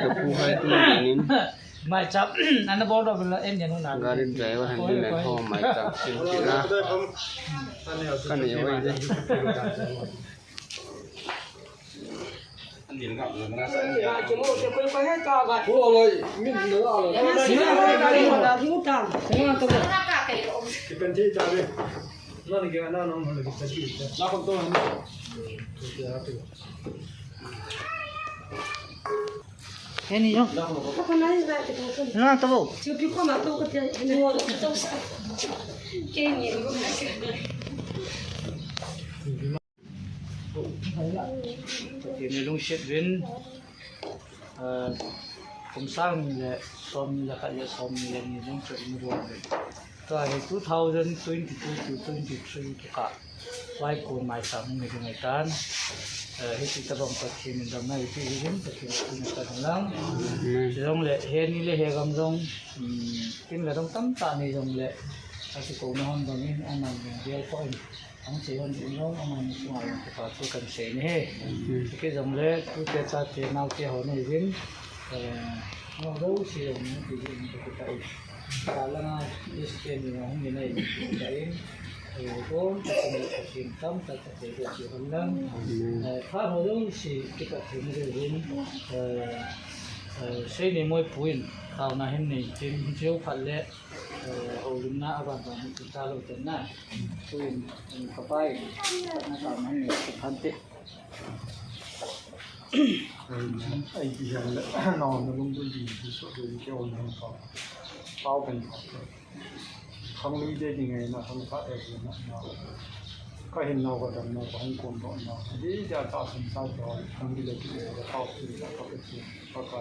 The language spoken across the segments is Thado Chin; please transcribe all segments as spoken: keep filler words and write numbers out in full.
Ka pu hai tu in. Maicham, ana bol do bila en yan na. Gari driver han din ho maicham sin kila. Ka nei oi de. Heni jong. Nang tabo. Pathen in lungset uvin, ah, kum sang ni le som ni le khat le som ni le ni jong chu in bol uvin. Tua hi two thousand twenty-two to twenty-three kikah vaikon maicham hung hi ding ahitan. Eh, hiti tabang Pathen in damna eipeh uvin, Pathen in thina kahin lang. Amen. Chujongle, heni le hegam jong, um, tin le dong tamtah nei jongle, akikouna hon bangin, aman jong bial ko in. Ang sei hon in jong, aman sunga jong kipa thu kahin sei ahi. Amen. Chuti jongle, tute chate naote ho nei uvin, eh, ngol jouse jong nei pi jin ka kipa in. Ka langa S K ni hung ni nei ka in. Eh, kon ka kum ka kin tam ka ka te ka chi hon lang. Amen. Eh, pha ho jouse kipa thu nei uvin. Eh, eh, sei ni moi puin, taona hin nei tin, hiche phat le, eh, houlimna aban ban hin ta lou ten na. Tuin, eh, ka pai, na taona hin nei ki phan te. Ai, ai, ti hian le, naona lungdon ding, ti so, ti ke on han pa. Pau pen pa. Khanglui te ding ngai na, khangthah te ding na, na. Ka hinnau ka damnau, ka hung kon doh nau. Di dia ta sun sa to, khang di le ki le, ka pau ti la, ka pe ti, ka ka.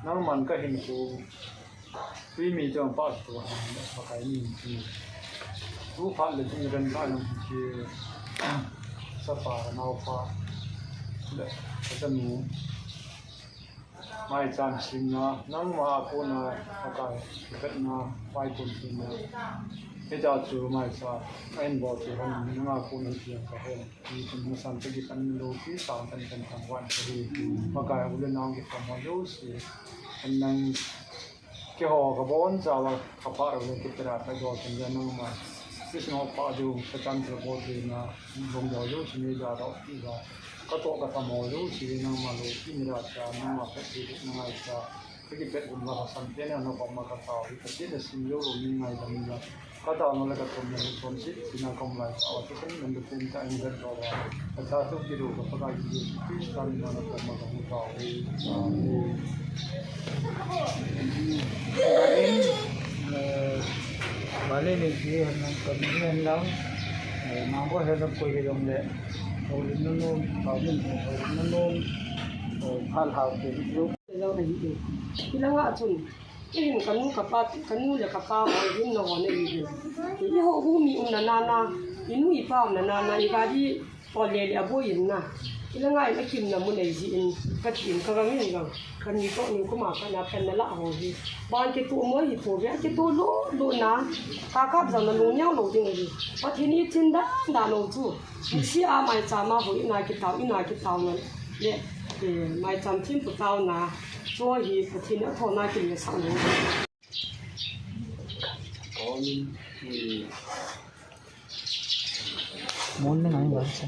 Nangman ka hin ko, tui mi te ong pa to, ka ka ni ti. Tu phat le ti ren ka nang ti, sa pa, nau pa. Le, ka sa nu. Maicham simna, nangma a kona, Pakai, kipatna, vaikon simna. Hitia chu maicham, ahin bol chu hon, nanga kona hitia ka hon. Ni chun masang ka kipan lou, ki sang tan tan tan wan ka hi. Pakai, u le nau kipah mo lou si. An nang Keiho ka bonchauva ka pha rou le kipera ka dol chen le nangma. Kisnop pa diu ka chan chu bol ding na, bong dol diu chini da dol ti ba. Ka toh ka tham ho diu chini nangma lou ti ni da cha, nangma phet ti na ngai cha. Ka kipet um la ka sam te na no pa ma ka tao hi ka ti na sim diu lou ni ngai dam la. Ka taona le ka thumna hi chonset tina ka um lai tah uva, thusim ngen lupin ka engel tah uva, ka cha thu kiru ka Pakai Jesu Christa min a na thumna ka mu tauve. Amen. Eh, Vale ni ji han nang ka mi hen lang, eh, Mangbo hen lang koi he jong le, houlim na nom, houlim na nom, eh, phal hao te hi. Jong ahi e. Hilanga chun, keihin kanu kapa, kanu le kapa ho hin na ho na hi e. Eiho hu mi umna nana, inu ipa umna nana, igari ole le aboi in na. Hilanga in akimna mun ahi jeh in, kati in kagang in gang. Kani toh ning kuma kana pen na la ho hi. Ban kitoh mo hi toh ve, kitoh lou lou na. Kakap jong na lung neo lou ding ahi. Pathen in chin dan dan lou chu. Sia maicham a ho ina kitao, ina kitao na. Le, eh, maicham thempu taona, chu hi Pathen in athona kile sah lou. Mon na ngai ba sa.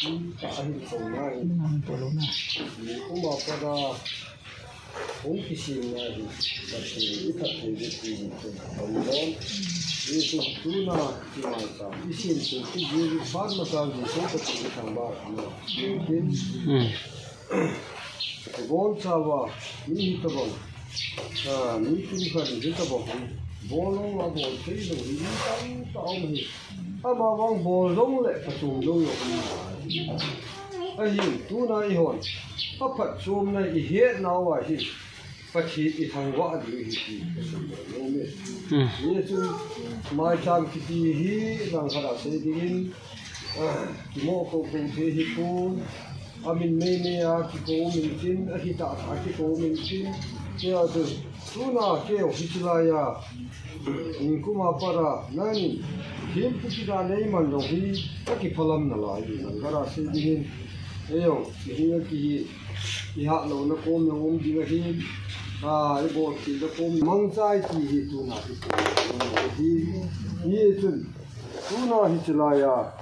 Nang polo na. Hung kisimna hi, Pathen i phatthei ding ti hi chun a um lon. Jesu tuna i maicham, i sim chun i Jesu phat masa Jesu Pathen i thangvah na. Tin, i bonchauva, mi hi tabang, a, mi tum khan hi tabang, bol lou a bol thei lou hi, mi tamtah um hi. Amavang bol jong le phatchom jong le um. Ahin, tuna eihon aphatchomna i hetnauva hi Pathen i thangvah ding ahi ti ka seinom e. Hmm. Hichun maicham kiti hi langkhat a sei dingin, ah, kimoh koukou thei hipon, amin meimei a kikou um intin, akitah tah a kikou um intin, Kei a chu, tuna kei hiche laiya, ningkum a pat a, nangin, thempu kiti a neiman jong hi, kakiphalam nalai, nang kara sei dingin, ei jong, hiche hi, ihat louna kom jong um ding ahi, a, ibol theina kom, mangcha iti hi tuna, hi, hi, hi chun, tuna hiche laiya,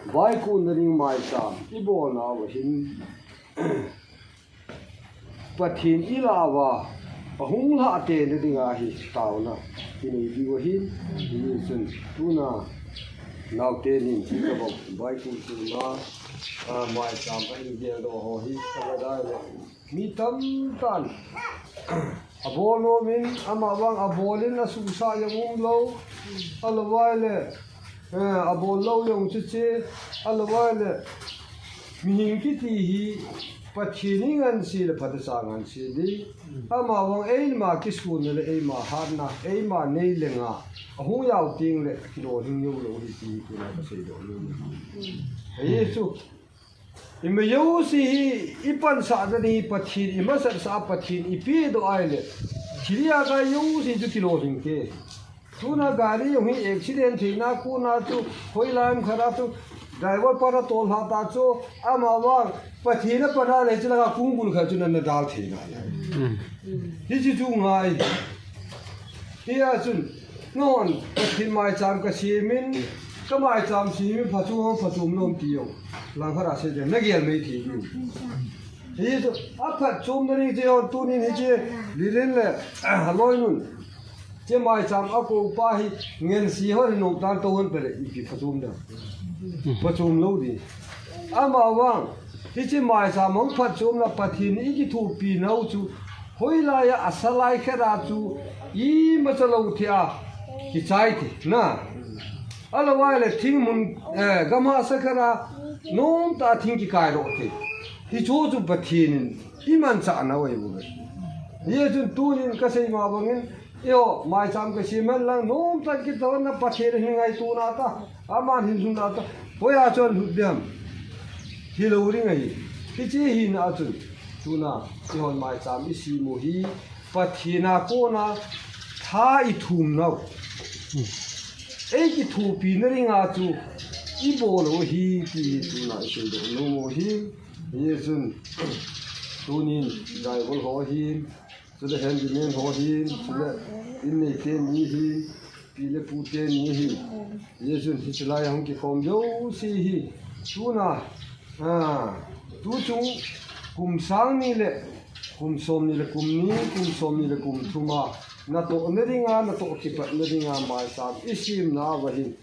vaikunna ding maicham, ibolna uva hin, Pathen ilah uva, ahung lhah tena dinga hi taona inei diu ahin, hichun tuna naote nin hi kabang vaikun tuna, a, maicham ahin geldoh ho hi, kaga dai le. Mi tamtah in abol nom in, amavang abol in asuhsah jong umlou, ahilouleh, eh, abol lou jong chuche, ahilouleh, mihem kiti hi Pathen ingansei le phatechan ngansei ding. Amavang eima kisonna le eima hatna, eima nei le ngah, ahung jao teng le kilolhing jou lou ahi ti hi tuna kaseidoh nom e. Hiche chu, ima jouse hi, ipansahna ding hi Pathen, imasatsah Pathen, ipedoh ahile, thil ijakai jouse chu kilolhing te. Tuna gari jong hi accident theina kona chu, hoilai ham khat a chu, driver pa natol lhah ta chu, amavang, Pathen apan a le, hiche langa kong bul khat chu nana dal thei nalai. Hiche chu ngai. Hia chun, nahon, Pathen maicham kasem in, kamaicham sem in, phachom ham phachom lou ham ti jong, langkhat a sei ding, nagel mei thei diu. Hichu, aphatchomna ding chu jong, tunin hiche, Lilen le, aloinun. Hiche maicham akou pa hi, ngense hon hi nomtah in tou hon pele, ipi phachom ding. Phachom lou ding. Amavang, hiche maicham hung phatchomna Pathen in ikithopi nau chu, hoilaiya asa lai khat a chu, imacha lou thei a, kichai thei, na. Ahilouleh thingmun, eh, gamhahsa khat a, nomtah a thing kikai doh thei. Hiche chu Pathen in imanchah nau ahi bouve. Hichun tunin kasei ma bangin, eiho, maicham kasem hen lang, nomtah in kitohna Pathen hin ngaito nata, aman hin lhun nata, hoiya chun lhut ding ham. Hilou ding ahi. Hiche hina a chun, tuna, eihon maicham isem u hi, Pathen a kona tha ithum nau. Eikithopina dinga chu ibol u ahi ti hi tuna iseidoh nom u ahi. Hichun tunin driver ho ahin, chule handyman ho ahin, chule in neite ni ahin, pi le pu teni ahin. Hichun hiche lai a hung kikhom jouse hi tuna, a, tuchung kum sang ni le kum som ni le kum ni, kum som ni le kum thum a natohna dinga, natoh kipatna dinga maicham isemna uva hin,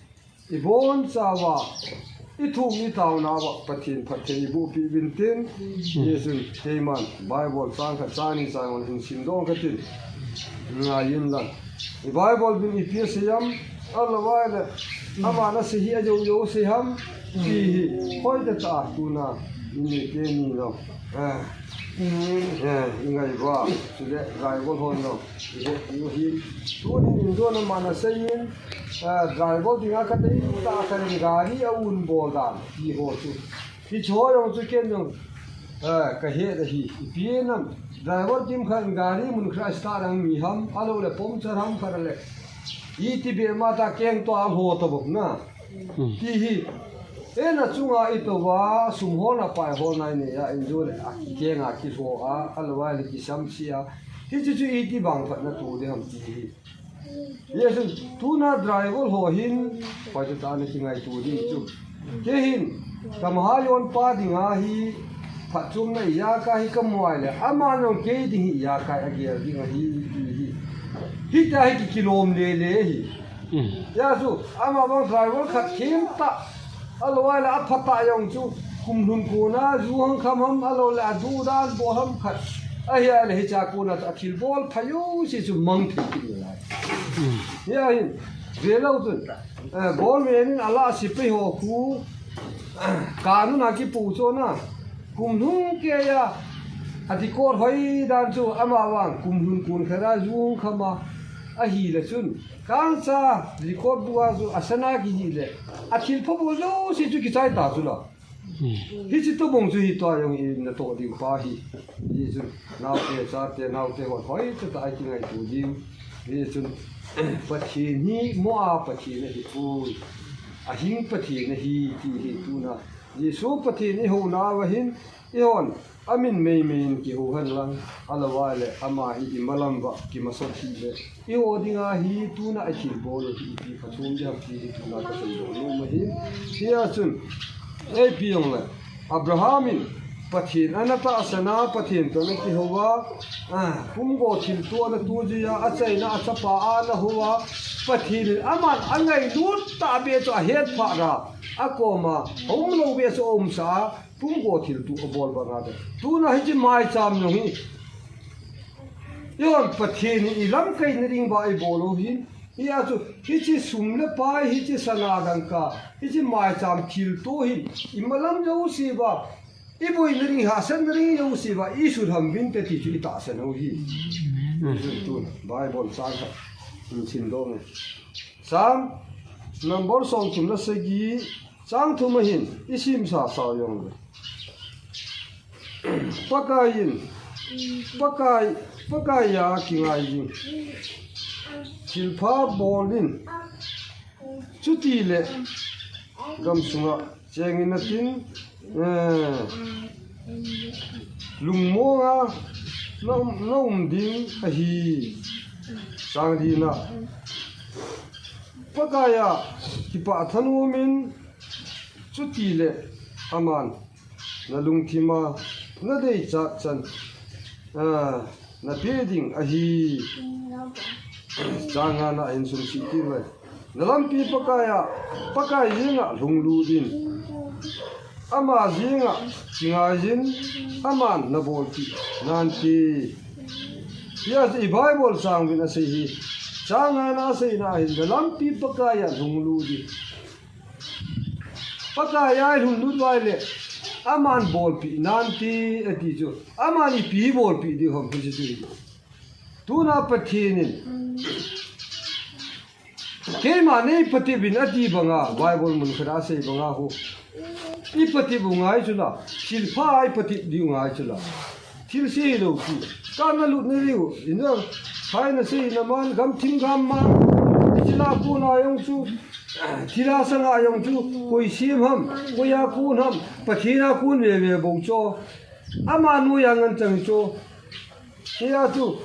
ibonchauva, ithum itaona uva Pathen phatthei eiboh peh uvin tin, hichun keiman Bible chang khat, chang ni, chang hon hin simdoh katin. Ngai inlang, i Bible bin ipi asei ham, ahilouleh, aman asei hi ajou jou asei ham, ti hi, hoitah tah a tuna, in neite ni lou. Eh, eh, ingai uva, chule driver hon lou. Ihet diu ahin, tunin indohna aman asei in, eh, driver dinga kadei tah a kahin gari a un bol dan, ti ho chu. Hiche ho jong chu ken jong, eh, kahet ahi, ipi ham, driver kimkhat in gari mun khat a start ahung mi ham, ahilouleh puncture ham khat le, iti beh ma ta keng toh a lho tabang na. Ti hi, eina chunga itouva, sum holna, pai holna inei a, injo le, a, keng a kilho a, ahilouleh kisam se a. Hiche chu iti bang phatna toh ding ham ti hi. Hichun, tuna driver ho hin, hoitah tah a nakingaito ding chu. Kei hin, kamaha jonpa dinga hi, phatchomna ijakai hi kamu a ahile, aman jong kei ding hi ijakai agel ding ahi, ti hi. Hitia hi ki, kilom lele hi. Hijeh chun, amavang driver khat themtah, ahilouleh aphatah jong chu, kum lhun kona, ju hung kham ham, ahilouleh aduh dan bol ham khat. Ahile hichea kona chu athilbol pha jouse chu mang thei kit nalai. Hia hin, velou chun, eh, government in alah sepai ho khu, eh, kanun a kipuichon a, kum lhung keiya, a record hoi dan chu amavang, kum lhun kon khat a ju hung kham a, ahile chun, Kangcha record book a chu asana kijih le, athilpha bol jouse chu kichai ta chu la. Hiche tobang chu hi tua jong hi natoh ding pa hi. Hichun naote, chate, naote hon hoitah a kingaito diu. Hichun Pathen hi mo a Pathen ahipoi. Ahing Pathen ahi ti hi tuna. Jesu Pathen ihou nauva hin, ihon amin meimei in kihou hen lang, ahilouleh ama hi imalam uva kimasot hih le, iho dinga hi tuna athilbol u hi ipi phatchom ding ham ti hi tuna kaseidoh nom ahi. Hia chun, ipi jongle, Abraham in Pathen ana tahsan a, Pathen toh ana kihou a, ah, pumgo thilto ana toh jia, achaina achapa ana hou a, Pathen in aman angailut tah beh chu ahet phat a, akoma umlou beh chu aumsah a, pumgo thilto abol banga te. Tuna hiche maicham jong hi, ihon Pathen in ilamkaina ding uva ibol u hin, hia chu, hiche sum le pai, hiche sana dangka, hiche maicham thilto hin, imalam jouse uva, iboina ding, hahsatna ding jouse uva, isut ham uvinte ti chu itahsan u hi. Tun Bible chang khat hin simdoh nge. Psalm number somthum le sagi, chang thum a hin isim sasa jongle, Pakai in, Pakai, Pakai a kingai jing, thilpha bol in, chutile gamsunga chengin natin, eh, lungmonga na um, na um ding ahi. Chang lina, Pakai a kipah thanom in, chutile aman nalungthim a nadeichat chan, ah, napeh ding ahi. Chang ngana hin sumse kit uve. Nalampi Pakai a, Pakai jenga lunglut in, ama jenga kingai jin, aman nabolpeh nante. Hia chu i Bible chang uvin asei hi. Chang ngana aseina hin, nalampi Pakai a lunglut in. Pakai a ilunglut uva ahile, aman bolpeh nante ati chu. Aman ipi bolpeh diu ham hiche chu. Tuna Pathen in, keima neipatep in ati banga, Bible mun khat a asei banga ho, ipatep u ngai chula, thilpha a ipatep diu ngai chula. Thilse hilou pi, kana lutna diu, ina, phaina sei naman, gamthim gamman, hiche lah a kona jong chu, thilha sanga jong chu, koi sem ham, koi a kon ham, Pathen a kon veve bou chu. Ama noiya ngen chang chu. Hia chu,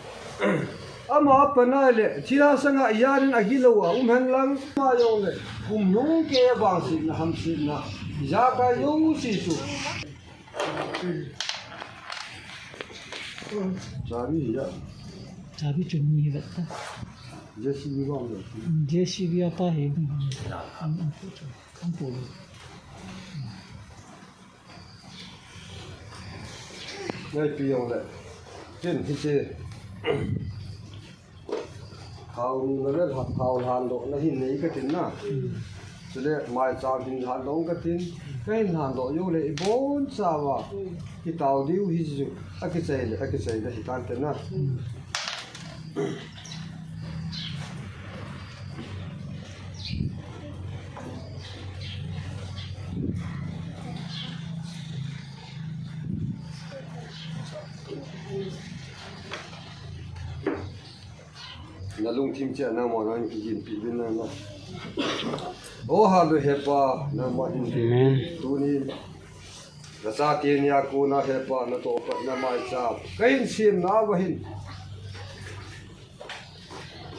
ama panai le, thilha sanga ijat in agilou a um hen lang, ama jongle, kum lhung kei a vangsetna, hamsetna, ijakai jouse chu. Chabi hi a. Chabi chu ni vet ta. J C B vang le. J C B a pa hi. Am, am, am, am, am, am, Ngai pi jongle. Tin hiche. Thao nuna le thao lhandohna hin nei katin na. Chule maicham hin lhandoh katin. Kahin lhandoh jongle ibonchauva kitao diu hichu. Akichai le, akichai le hitante na. Nalungthim cheh a nangma nang kijin pi din na na. O hallelujah Hepa, nangma hin. Amen. Tunin nachate nia kona Hepa natoh patna maicham kahin semna uva hin.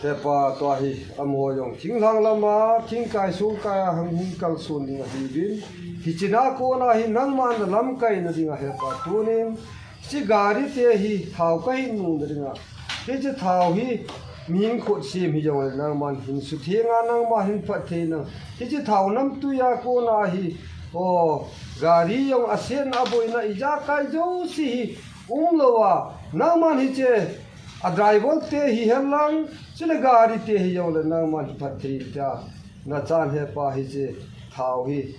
Hepa tua hi amaho jong thinglhang lama, thingkai songkai a hung kalson ding ahiuvin. Hiche na kona hi nangma nalamkaina dinga Hepa tunin. Hiche gari te hi thao kahin nuna dinga. Hiche thao hi mihing khut sem hijongle nangman hin suthenga nangma hin phatthei nang. Hiche thao namtui a kona hi. O, gari jong asetna aboina ijakai jouse hi umlou a. Nangman hiche A driver te hihen lang, chule gari te hijongle nangman phatthei ta. Nachan Hepa hiche thao hi.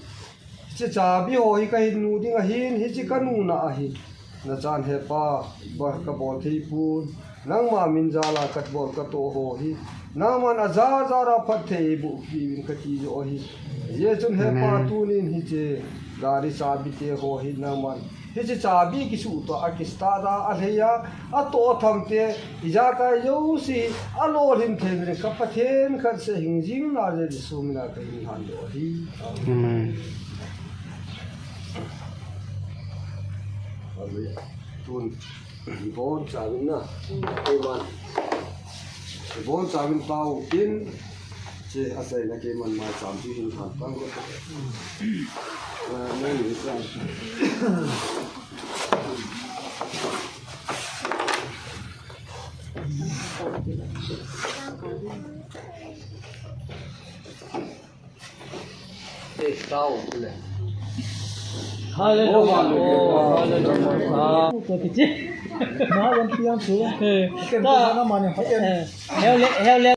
Hiche chabi ho hi kahin nu ding ahin, hiche kanuna ahi. Nachan Hepa, ba kabol thei pon. Nangma min jal a kabol katoh ho hi. Nangman ajar jar a phatthei boh piuvin kati joh ahi. Hijeh chun Hepa tunin hiche Gari chabi te ho hi nangman. Hiche chabi kisuh toh a kistart a, alhei a, atoh tham te, ijakai jouse, alolhin thei ding ka Pathen khat seh hing jing nalai Jesu mina kahin lhan doh ahi. Amen. Tun. Ibon chauvin na. Keiman. Ibon chauvin pao kin. Che asei na keiman mai cham chu hin than tang ko. Na, na ni sa. Hallelujah. Oh, hallelujah. Ah. Eh, ta-, eh, hele, hele.